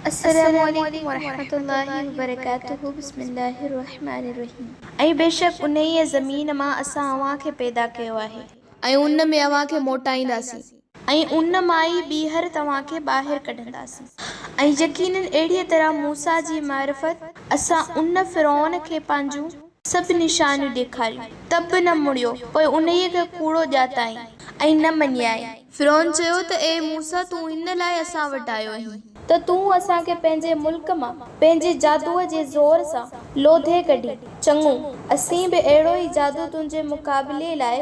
السلام عليڪم ورحمة الله وبرڪاته بسم الله الرحمٰن الرحيم. ۽ بيشڪ انهيء زمين مان اسان اوهان کي پيدا ڪيو آهي. ۽ ان ۾ اوهان کي موٽائينداسين. ۽ ان مان ئي ٻيهر توهان کي ٻاهر ڪڍنداسين. ۽ يقيناً اهڙيء طرح موسيٰ جي معرفت اسان ان، فرعون، کي پنهنجون سڀ نشانيون ڏيکاريون، ته به نه مڙيو، پوء انهيء کي ڪوڙو ڄاتائين ۽ نه مڃيائين. فرعون چيو ته اي موسيٰ! تون هن لاء اسان وٽ آيو آهين. ته تون اسان کي پنهنجي ملڪ مان پنهنجي جادوء جي زور سان لوڌي ڪڍين، چڱو، اسين به اهڙو ئي جادو تنهنجي مقابلي لاء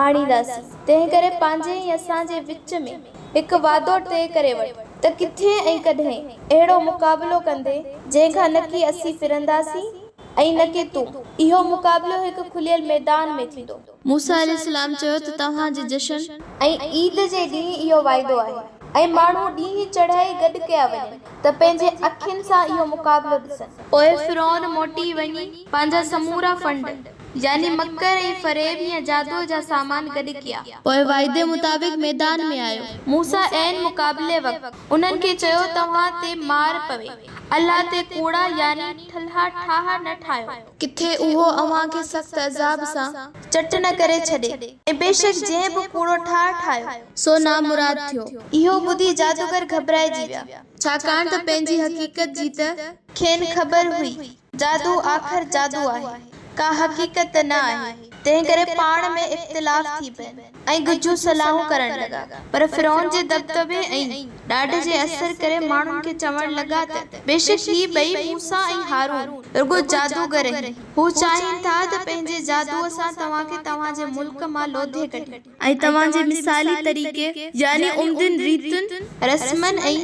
آڻينداسين، تنهنڪري پنهنجي ۽ اسان جي وچ ۾ هڪ وعدو طئي ڪري وٺ ته ڪٿي ۽ ڪڏهن اهڙو مقابلو ڪندين، جنهن کان نڪي اسين ڦرنداسين ۽ نه ڪي تون. اهو مقابلو هڪ کليل ميدان ۾ ٿيندو. موسيٰ عليه السلام چيو ته توهان جي جشن. ۽ عيد جي ڏينهن اهو واعدو آهي. ۽ ماڻهو ڏينهن چڙهائي گڏ ڪيا وڃن ته پنهنجي اکين سان اهو مقابلو ڏسن. پوء فرعون موٽي وڃي پنهنجا سمورا فنڊ، يعني مڪر ۽ فريب يا جادوء جا سامان گڏ ڪيا. پوء واعدي مطابق ميدان ۾ آيو. موسيٰ عين مقابلي وقت انهن کي چيو توهان تي مار پوي، الله تي ڪوڙا يعني ٺلها ٺاهه نه ٺاهيو. ڪٿي اهو اوهان کي سخت عذاب سان. چٽ نه ڪري ڇڏي. ۽ بيشڪ جنهن به ڪوڙو ٺاهه ٺاهيو. سو نامراد ٿيو. اهو ٻڌي جادوگر گهٻرائجي ويا. ڇاڪاڻ ته پنهنجي حقيقت جي ته. کين خبر هئي. جادو آخر جادو آهي، ڪا حقيقت ته نه آهي، تنهنڪري پاڻ ۾ اختلاف ٿي پين ۽ ڳجهيون صلاحون ڪرڻ لڳا. پر فرعون جي دٻدٻي ۽ ڏاڍ جي اثر ڪري ماڻهن کي چوڻ لڳا ته، بيشڪ هي ٻئي، موسيٰ ۽ هارون، رڳو جادوگر آهن. هو چاهين ٿا ته پنهنجي جادوء سان توهان کي توهان جي ملڪ مان لوڌي ڪڍين. ۽ توهان جي مثالي طريقي، يعني عمدين ريتن. رسمن ۽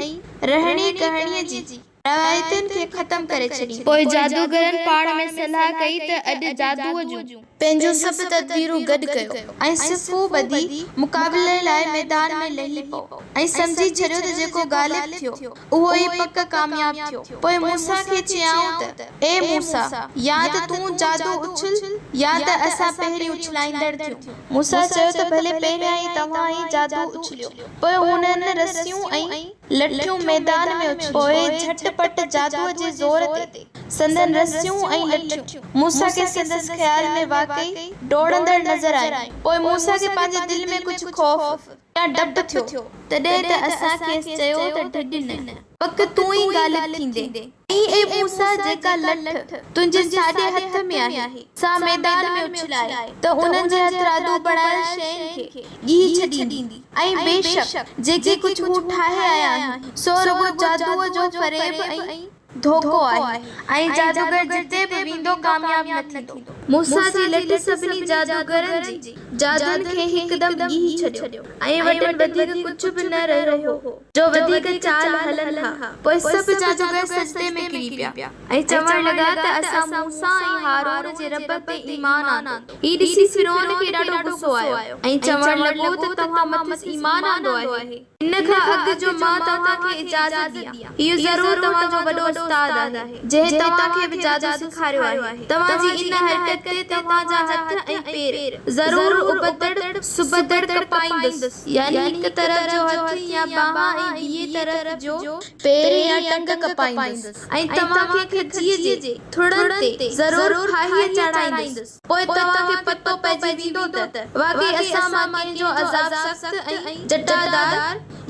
رهڻي ڪهڻيء جي روايتن کي ختم ڪري ڇڏين. پوء جادوگرن پاڻ ۾ صلاح ڪئي ته اڄ جادوء جون. پنهنجون سڀ تدبيرون گڏ ڪيو. ۽ صفون ٻڌي مقابلي لاء ميدان ۾ لهي پئو ۽ سمجهي ڇڏيو ته جيڪو غالب ٿيو اهو ئي پڪ ڪامياب ٿيو. پوء موسيٰ کي چيائون ته، اي موسيٰ! يا ته تون جادو اڇل يا ته اسان پهرين اڇلائيندڙ ٿيون. موسيٰ چيو ته ڀلي پهريائين توهان ئي جادو اڇليو. پوء هنن رسيون ۽. لٺيون ميدان ۾ اڇليون. پوء جهٽ پٽ جادوء جي زور تي سندن رسيون ۽ لٺيون موسيٰ کي سندس خيال ۾ واقعي ڊوڙندڙ نظر آيون. پوء موسيٰ کي پنهنجي دل ۾ ڪجهه خوف يا ڊپ ٿيو، تڏهن ته اسان کيس چيو ته ڊڄ نه، پڪ تون ئي غالب ٿيندين. ۽ اي موسيٰ! جيڪا لٺ تنهنجي ساڄي هٿ ۾ آهي، سا ميدان ۾ اڇلاء، ته انهن جي هٿرادو بڻايل شين کي ڳهي ڇڏيندي، ۽ بيشڪ جيڪي ڪجهه هو ٺاهي آيا آهن، سو رڳو جادوء جو فريب ۽ ڌوڪو آهي، ۽ جادوگر جتي به ويندو ڪامياب نه ٿيندو. موسيٰ جي لٺ سڀني جادوگرن جي جادن کي هڪدم ڳهي ڇڏيو، ۽ وٽن وڌيڪ ڪجهه به نه رهيو هو. جو وڌيڪ چال هلن ها. پوء سڀ جادوگر سجدي ۾ ڪري پيا، ۽ چوڻ لڳا ته اسان موسيٰ ۽ هارون جي رب تي ايمان آندو. هي ڏسي فرعون کي ڏاڍو غصو آيو، ۽ چوڻ لڳو ته توهان مٿس ايمان آندو آهي، ان کان اڳ جو مان توهان کي اجازت ڏيان. اهو ضرور توهان جو وڏو استاد آهي، جنهن توهان کي به جادو سيکاريو آهي. توهان جي ان حرڪت تي توهان جا هٿ ۽ پير ضرور ابتڙ سبتڙ ڪپائيندس. يعني هڪ طرف جو هٿ يا ٻانهن ۽ ٻئي طرف جو پير يا ٽنگ ڪپائيندس ۽ توهان کي کجيء جي ٿڙن تي ضرور ڦاهيء چاڙهائيندس، پوء توهان کي پتو پئجي ويندو ته واقعي اسان مان ڪنهن جو عذاب سخت ۽ جٽادار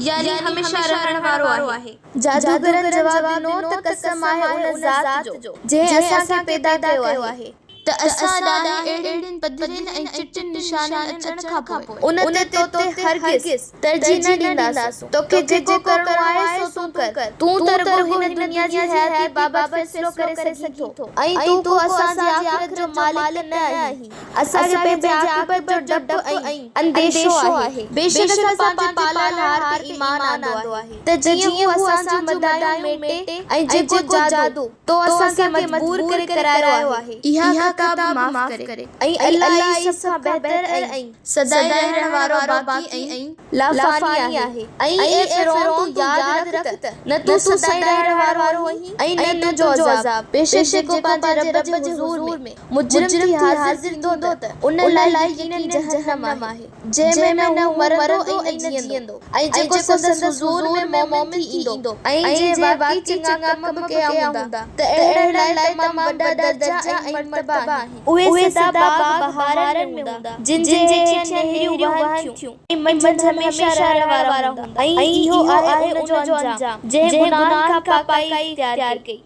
يعني هميشه رهڻ وارو آهي. جادوگرن جواب ڏنو ته قسم آهي ان ذات جو، جنهن اسان کي پيدا ڪيو آهي. ته اسان ڏانهن اهڙين پڌرين ۽ چٽين نشانين اچڻ کان پوء ان تي توتي هرگز ترجيح نه ڏينداسون. توکي جيڪو ڪرڻو آهي سو تون ڪر. تون ته رڳو هن دنيا جي حياتيء بابت فيصلو ڪري سگهين ٿو ۽ تون ڪو اسان جي آخرت جو مالڪ ته نه آهين. اسان کي پنهنجي عاقبت جو ڊپ ۽ انديشو آهي. بيشڪ اسان پنهنجي پالڻهار تي ايمان آندو آهي ته جيئن هو اسان جون مدايون ميٽي ۽ جيڪو جادو تو اسان کي مجبور ڪري ڪرايو آهي. اها ڪا. خطا به معاف ڪري ۽ الله ئي سڀ کان بهتر ۽ سدائين رهڻ وارو باقي ۽ لافاني آهي. ۽ اي فرعون تون ياد رک ته نه تون سدائين رهڻ وارو آهين ۽ نه تنهنجو عذاب، بيشڪ جيڪو پنهنجي رب جي حضور ۾ مجرم ٿي حاضر ٿيندو ته ان لاء يقيناً جهنم آهي، جنهن ۾ نه هو مرندو ۽ نه جيئندو، ۽ جيڪو سندس حضور ۾ مؤمن ٿي ايندو ۽ جنهن واقعي چڱا ڪم به ڪيا هوندا ته اهڙن لاء تمام وڏا درجا ۽ مرتبا آهن. اهي سدا باغ بهارن ۾ هوندا، جن جي هيٺيان نهريون وهن ٿيون ۽ منجهن هميشه رهڻ وارا هوندا، ۽ اهو آهي ان جو انجام، جنهن گناهن کان پاڪائي اختيار ڪئي.